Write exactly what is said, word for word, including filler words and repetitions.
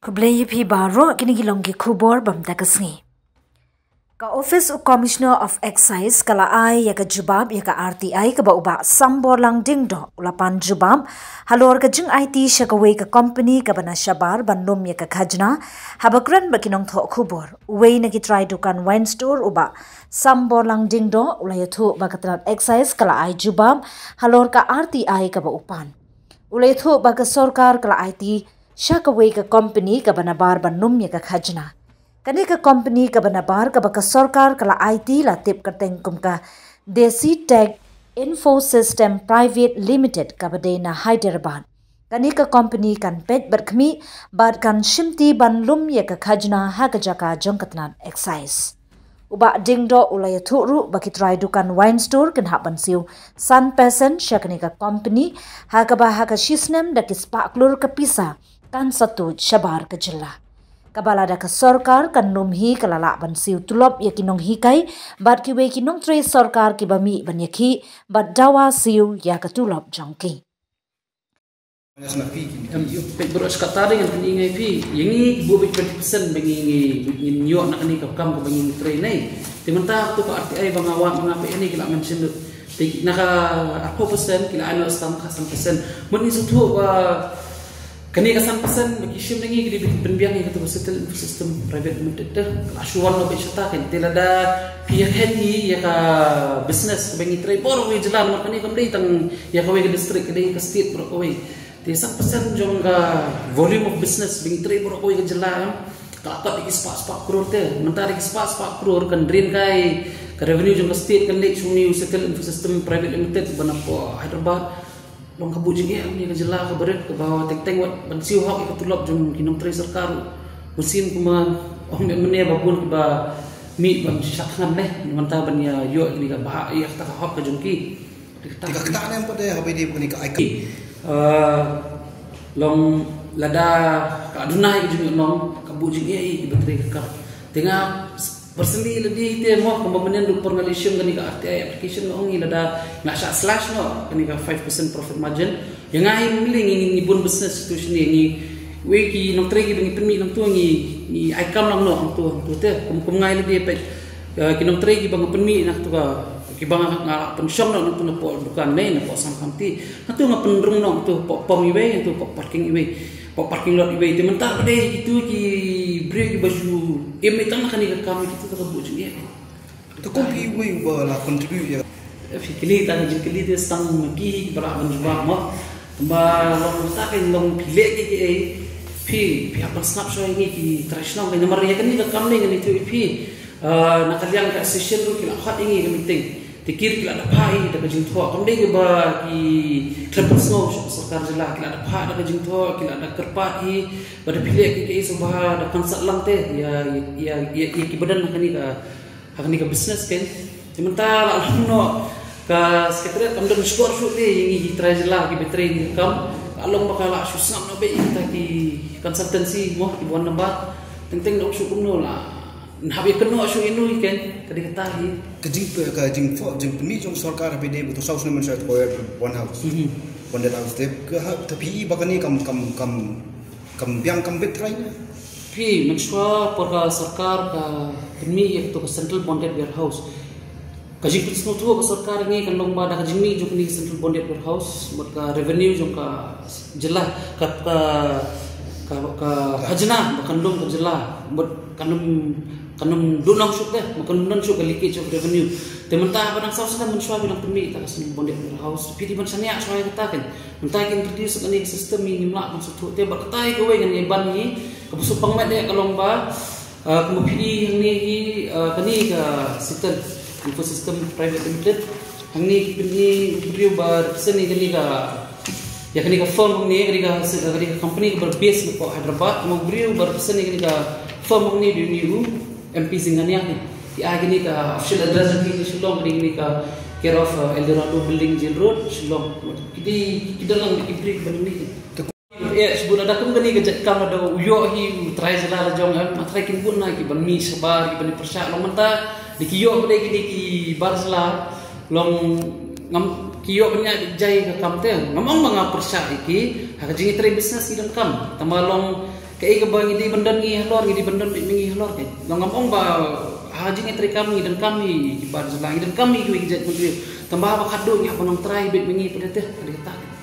Khublei ïa phi baroh, kine ki long ki khubor bym da ka sngi. Ka Office u Commissioner of Excise ka la ai ïa ka jubab ïa ka R T I kaba u Bah Samborlang Diengdoh u la pan jubab halor ka jingaiti sha kawei ka company kaba na shabar ban lum ïa ka khajna, haba kren bad ki nongthoh khubor, uwei na ki trai dukan wine store u Bah Samborlang Diengdoh u la ïathuh ba ka tnat Excise ka la ai jubab halor ka R T I kaba u pan. U la ïathuh ba ka sorkar ka la aiti sha kawei ka company kaba nabar ban lum ïa ka khajna. Kane ka company kaba nabar kaba ka sorkar ka la aiti la tip kyrteng kum ka Desi Tech Infosystem Private Limited kaba dei na Hyderabad. Kane ka company kan peit bad khmih bad kan shimti ban lum ïa ka khajna ha ka jaka jong ka tnat Excise. U Bah Diengdoh u la ïathuh ruh ba ki trai dukan wine store kin hap ban siew san percent sha kane ka company, ha kaba ha ka shisnem da ki spah klur ka pisa kan sa tuid shabar ka jylla. Kaba lada ka sorkar kan lum hi ka la lah ban siew tulop ïa ki nonghikai bad kiwei ki nongtrei sorkar kiba mih ban ïakhih bad dawa siew ïa ka tulop jong ki. Peit baroh shi katta de ngan pyni ngai phi. Ïa ngi ki buh beit twenty percent ba ngi ngi ngin ïoh na kane ka kam kaba ngi trei ne. Te mynta to ka R T I ba nga wad ba nga peit ne ki la mention lut. Te na ka arphew percent ki la ai noh tang ka san percent. Mut ngi sngewthuh ba kane ka san percent ba ki shim na ngi ki dei ban pynbiang ïa kato ka Settle Infosystem Private Limited te. Ka la shu wan noh beit shata kan. Te lada phi ïa khein hi ïa ka business kaba ngi trei baroh kawei jylla namar kane kam dei tang ïa kawei ka district, ka dei ka state baroh kawei. Te san percent jong ka volume of business ba ngi trei baroh kawei ka jylla em. Ka la kot da ki spah spah klur te. Mynta da ki spah spah klur kan rin kai ka revenue jong ka state kan leit sha une u Settle Infosystem Private Limited ba na poh Hyderabad. Long ka buh jingeh ïa ka jylla kaba rit kaba teng teng wat ban siew hok ïa ka tulop jong ki nongtrei sorkar. Mynsiem kumba ong mynne ba bun kiba mih ban shah thngan ne. Mynta ban ïa ïoh ïa kane ka bha ïa kata ka hok ka jong ki. Te ka ktah ne em pat de haba ïadei bad kane ka I C A. Ah, long lada ka duna ïa ka jingïohnong ka buh jingeh ïa kiba trei ka kam. Te nga personally lada te mo kumba mynnin ruh por nga leit shim kane ka R T I application nga ong ngi lada nga shah slash noh kane ka five percent profit margin. Ïa nga hi mlien ngi ngi bun business tu shane ngi wei ki nongtrei kiba ngi pynmih nangtu ngi ngi ai kam lang noh nangtu nangtu te kum kum nga hi lada peit. Ki nongtrei kiba nga pynmih na katu ka kiba nga nga pynshong na katu na poh dukan ne na poh Sam Khamti. Katu nga pynrung na katu poh pom iwei katu poh parking iwei poh parking lot iwei te mynta ka dei kitu ki briew kiba shu im tang na kane ka kam kitu ka buh jingeh. Te kum phi uwei uba la contribute ïa. Phi kylli ta ka jingkylli te stang ki kiba lah ban jubab mo. Tangba long ta ka long phi leh ki ki ei phi phi hap ban sngap shuwa ïa ngi ki trai shnong ka namar ïa kane ka kam ne ngan ïathuh ïa phi. Ah, na ka liang ka association ruh ki la khot ïa ngi ka meeting. Te ki ruh ki la da phah ïa ngi da ka jingthoh. Kam dei kaba ki khlem pynsngew sha ka sorkar jylla ki la da phah da ka jingthoh ki la da kyrpad ïa ngi ba da phi leh ki ki ei sngewbha da kynsan lang te ïa ïa ïa ïa ki ba don ha kane ka ha kane ka business kan. Te mynta la long noh ka secretariat kam don shkor shuh te ïa ngi ki trai jylla kiba trei ïa ka kam. Ka long ba ka la shu sngap noh beit ïa kita ki consultancy mo kiba wan namar. Teng teng dok shuh kumno la. Hap ïa kynnoh shuh ïa no ïa kan ka dei kata hi. Ka jing ka jingpynmih jong sorkar haba ïadei bad u saw snem mynshwa ko ïa one house. One dead house te ka hap ta phi ba kane kam kam kam kam biang kam bit trai na. Phi mynshwa por ka sorkar ka pynmih ïa kato ka central bonded warehouse. Ka jingpynsngewthuh ka sorkar ngi kan long ba da ka jingmih jong kane ka central bonded warehouse bad ka revenue jong ka jylla ka ka ka khajna ba kan long ka jylla bad kan ym kan ym don shuh te ba kan don shuh ka leakage of revenue. Te mynta ba dang saw snem mynshwa ba dang pynmih ta ka central bonded warehouse phi dei ban shaniah shuwa ïa kata kan. Mynta ki introduce kane ka system ngi ngim lah ban sngewthuh te bad kata ïa kawei ngan ïa ban ngi kaba shu pang met ïa ka long ba Ah, kumba phi i hangne hi, ah, kane ka Settle Infosystem Private Limited. Hangne ki pyni u briew ba represent ïa kane ka, ïa kane ka firm hangne, kane ka, kane ka company kaba base na poh Hyderabad. Kumba u briew ba represent ïa kane ka firm hangne dei une u M P Zinghania ne. Ki ai kane ka official address jong ki na Shillong, kane ka care of, ah, Eldorado Building, Jail Road, Shillong. Ki dei, ki dang lang ki briew ba hangne. Eh, shu bun lada kum kane ka jait kam lada u ïoh hi u trai jylla la jong em, ma trai kin bun na ki ban mih shabar, ki ban pyrshah long mynta, da ki ïoh kane kine ki bar jylla long ngam ki ïoh ban ïa jai ka kam te, ngam ong ba nga pyrshah ïa ki, ha ka jingtrei business ki donkam, tangba long Kaei kaba ngi dei ban don ngi halor, ngi dei ban don beit ma ngi halor ka. Long ngam ong ba ha jingïatreilang ngi donkam ïa ki bar jylla, ngi donkam ïa kiwei ki jait bynriew. Tangba ba khadduh ngi hap ban ong trai beit ma ngi pat, te ka dei kata.